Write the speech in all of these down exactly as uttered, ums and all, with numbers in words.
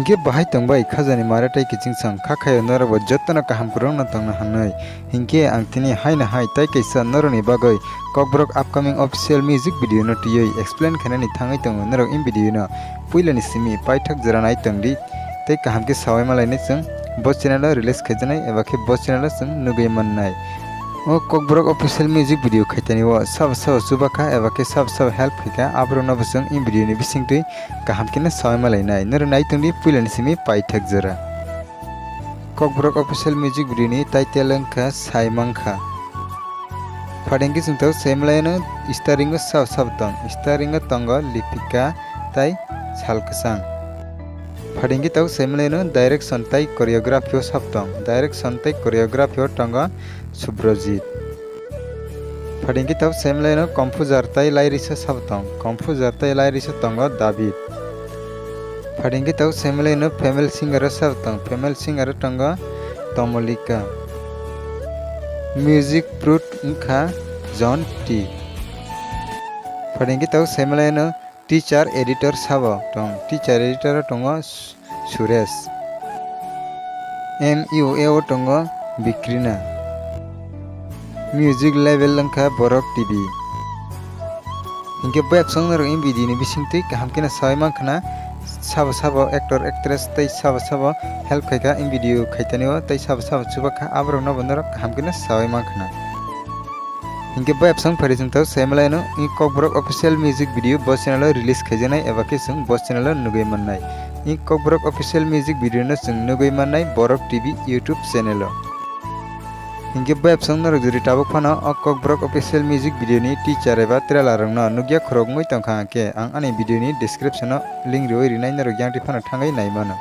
Hinkhe bahai tongbai khajani mare tei kiching chwng kha khaio norokbo jotono kaham kwrwngno tongna hwnwi. Hinkhe ang tini haino hai tei kaisa norokni bagwi Kokborok upcoming official music video no twiwi explain khainani thangwi tongo. Norok in video no puilani simi paithak jora nai tongdi tei kaham khe saui malainai chwng bo channel o release khaijaknai eba khe bo channel o chwng nugwi mannai. O Kokborok official music video khaitani o sabo sabo chubakha eba khe sabo sabo help khaikha, aborokno bo chwng in video ni bisingtwi kaham khe no saui malainai. Norok nai tongdi puilani simi paithak jora. Kokborok official music video ni title wngkha Sai Mankha. Phatingkhe chwng tabuk sai malaino starring o sabo sabo tong. Starring o tongo Lipika tei Sal Kwchang. Phatingkhe tabuk sai malaino direction tei choreography o sabo tong. Direction tei choreography o tongo Subrojit. Phatingkhe tabuk sai malaino composer tei lairisa sabo tong. Composer tei lairisa tongo David. Phatingkhe tabuk sai malaino female singer o sabo tong. Female singer o tongo Tomolika. Music prod wngkha John T. Phatingkhe tabuk sai malaino teacher editor sabo tong. Teacher editor o tongo Suresh. M U A o tongo Bikrina. Music label wngkha Borok T V. Hinkhe bo apps wng norok in video ni bisingtwi kaham kheno saui mankha na, sabo sabo actor actress tei sabo sabo help khaikha in video khaitani o tei sabo sabo chubakha, aborokno bo norok kaham kheno saui mankha na. Hinkhe bo apps wng phari chwng tabuk sai malaino in Kokborok official music video bo channel o release khaijaknai eba khe chwng bo channel o nugwi mannai. In Kokborok official music video no chwng nugwi mannai Borok T V YouTube channel o. Hinkhe bo apps wng norok jodi tabuk phano o Kokborok official music video ni teaser eba trailer rokno nukya khorok wngwi tongkha, hinkhe ang ani video ni description o link riwi rinai, norok yang twi phano thangwi nai mano.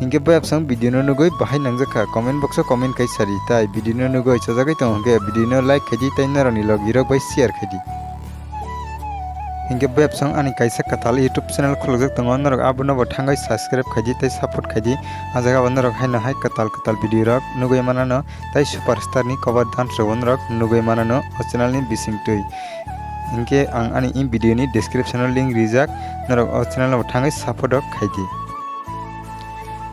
Hinkhe bo apps wng video no nugwi bahai nangjakha, comment box o comment khai sadi, tai video no nugwi chajagwi tongo hinkhe video no like khaidi tei norokni logi rok bai share khaidi. Hinkhe bo apps wng ani kaisa kwtal YouTube channel khulukjak tongo, norok abono bo thangwi subscribe khaidi tei support khaidi. A jaga o norok haino hai kwtal kwtal video rok nugwi manano tei superstar ni cover dance rok bo norok nugwi manano o channel ni bisingtwi. Hinkhe ang ani in video ni description o link rijak, norok o channel o thangwi support rok khaidi.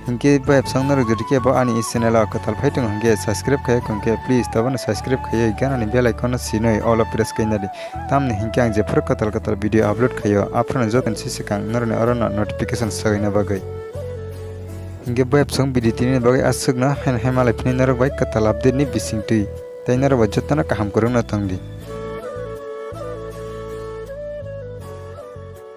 Hinkhe bo apps wng norok jodi khe bo ani channel o kwtal phai tongo hinkhe subscribe khai wngkha hinkhe please tabukno subscribe khaiwi ganani bell icon no sinwi all o press khaina di. Tamni hinkhe ang jephuru kwtal kwtal video upload khaio, aphuru jotono se swkang norokni oro no notification swkakna bagwi. Hinkhe bo apps wng video tini bagwi aswkno haino hai malai phini norok bai kwtal update ni bisingtwi. Tei norok bai jotono kaham kwrwngno tongdi.